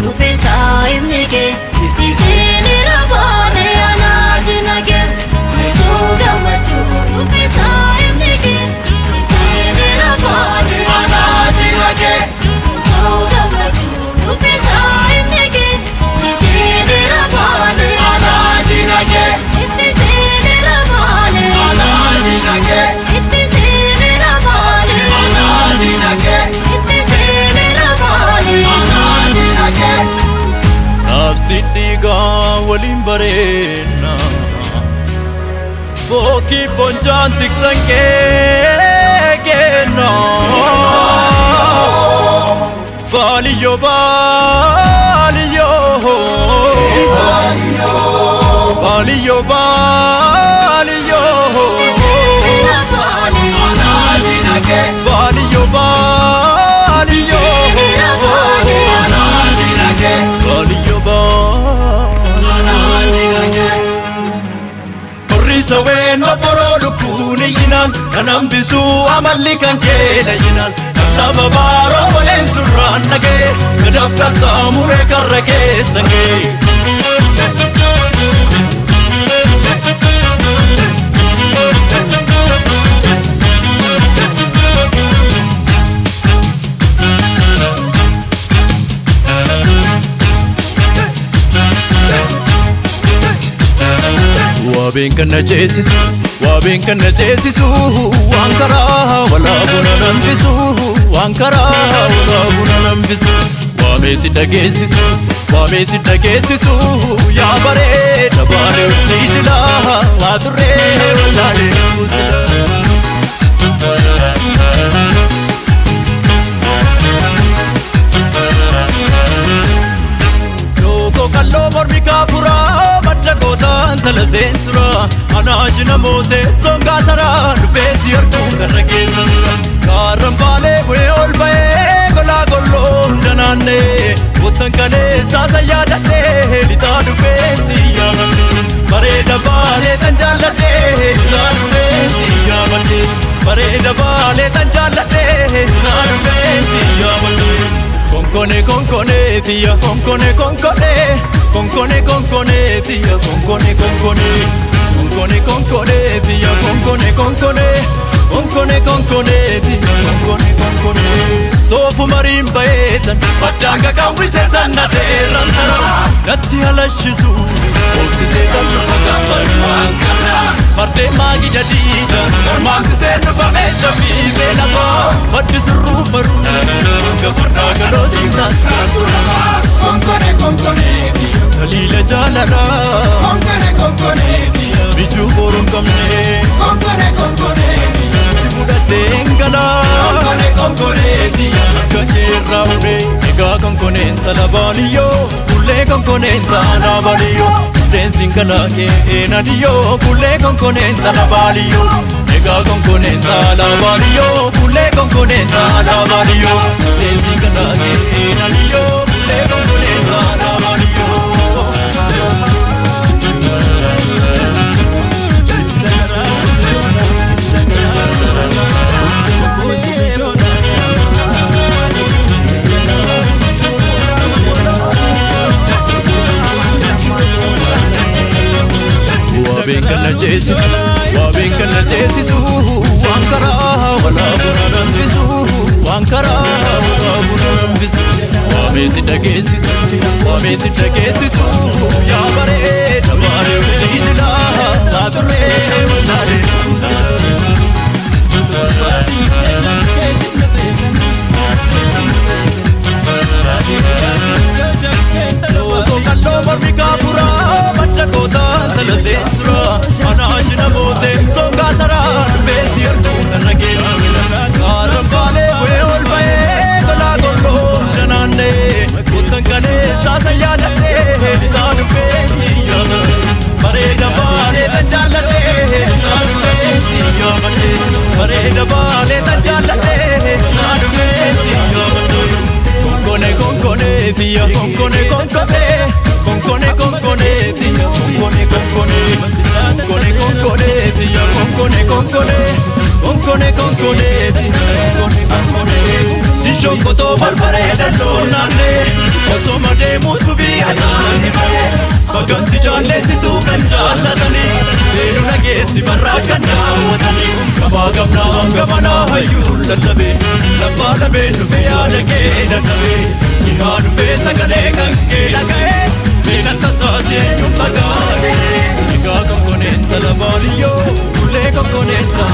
Dhufee saayimni kee itti seenera baanee anaa jina kee. Utuu gammachuu dhufee saayimni kee itti seenera baanee Anaa jina kee. Utuu gammachuu dhufee saayimni kee itti seenera baanee Anaa jina kee. Itti seenera baanee Anaa jina kee. Itti seenera baanee Anaa jina kee. Itti seenera baanee Anaa jina kee. Naafsi dhiigaa waliin bareenna Bookii boncaan tiksan kee kenna Baaliyyoo baaliyyoo Baaliyyoo baaliyyoo Seenera baanee Anaa jina kee. Baaliyyoo baaliyyoo Anaa jina kee. Baaliyyoo baaliyyoo Anaa jina kee. Horriisa ween obboroo lukkuun iyyinaan kan hambisuu amalli kan keela iyyinaan kan tapha baaroo waleen surraan dhagee gadaaf qaxxaamuree karra keessan gee. Waabeen kan na ceesisu, waabeen kan na ceesisu, waan karaa walaabuu na nambisu, waan karaa walaabuu na nambisu. Waamee si dhageessisu, waamee si dhageessisu, yaa bareeda baalee hojii jilaa, waa turree wallaalee kuusila. Lookoo qalloo mormi kaafuraa madda gootaan tala seensuraa anaa jina mootee songaa saraa dhufee si arguun karra keessa tura gaarran baalee bu'ee ol ba'ee golaa golloo hunda naannee goottan kalee saasa yaadadhee lixaa dhufee si yaamadhe bareeda baalee tan jaalladhee lixaa dhufee si yaamadhe bareeda baalee tan jaalladhee lixaa dhufee si yaamadhe. Konkone konkone tiya konkone konkone konkone konkone tiya konkone konkone konkone konkone tiya konkone konkone konkone konkone tiya konkone konkone soofu mariin bayeetan baddaanga qawwise sannateerran tara natti halashisu obsisee kan dhufa gaafan waan kana fardeen maagida diida mormaansisee dhufa meecha fiixee lafaa maddi sirruu baruu hanga fardaa galoo siintaan Konkone konkone tiya. Taliila jaalalaa Konkone konkone tiya. Bijuu boruu hin qabne Konkone konkone tiya. Si fudhadheen galaa Konkone konkone tiya. Akka jeerraa uree egaa konkoneen tala baaliyyoo kullee konkoneen tala baaliyyoo Deensiin kalaaqee eenadiyyoo kullee konkoneen tala baaliyyoo egaa konkoneen tala baaliyyoo kullee konkoneen tala baaliyyoo Deensiin kalaaqee eenadiyyoo kullee konkoneen tala baaliyyoo. Waabeen kan na ceesisu, waabeen kan na ceesisu, waan karaa walaabuu na nambisu, waan karaa walaabuu na nambisu. Waamee si dhageessisu, waamee si dhageessisu, yaa bareeda baaree hojii jilaa, taa turree wallaalee Lookoo qalloo mormi kaafuraa madda gootaan tala seensuraa anaa jina mootee songaa saraa dhufee si arguun karra keessa gaarran baalee bu'ee ol ba'ee golaa golloo hunda naannee goottan kalee saasa yaadadhee lixaa dhufee si yaamadhe bareeda baalee tan jaalladhee lixaa dhufee si yaamadhe bareeda baalee tan jaalladhee lixaa dhufee si yaamadhe. Konkone konkone tiya konkone konkone konkone konkone tiya konkone konkone konkone konkone tiya konkone konkone konkone konkone tiya konkone konkone. Shonkotoo barbaree dalloo naannee osoma deemuu subii ataani malee bagansi jaalleessituu kan jaallatanii beelu nageessi barraa kan daawwatanii gabaa gamnaa gamanaa hayyuu lallabee labbaa labeen dhufee yaada kee dadhabee dhihaa dhufee sagalee kan kee dhaga'ee beekan tasaasee eenyuun maqaa kee. Egaa konkoneenta lamaaniyyoo ullee konkoneenta.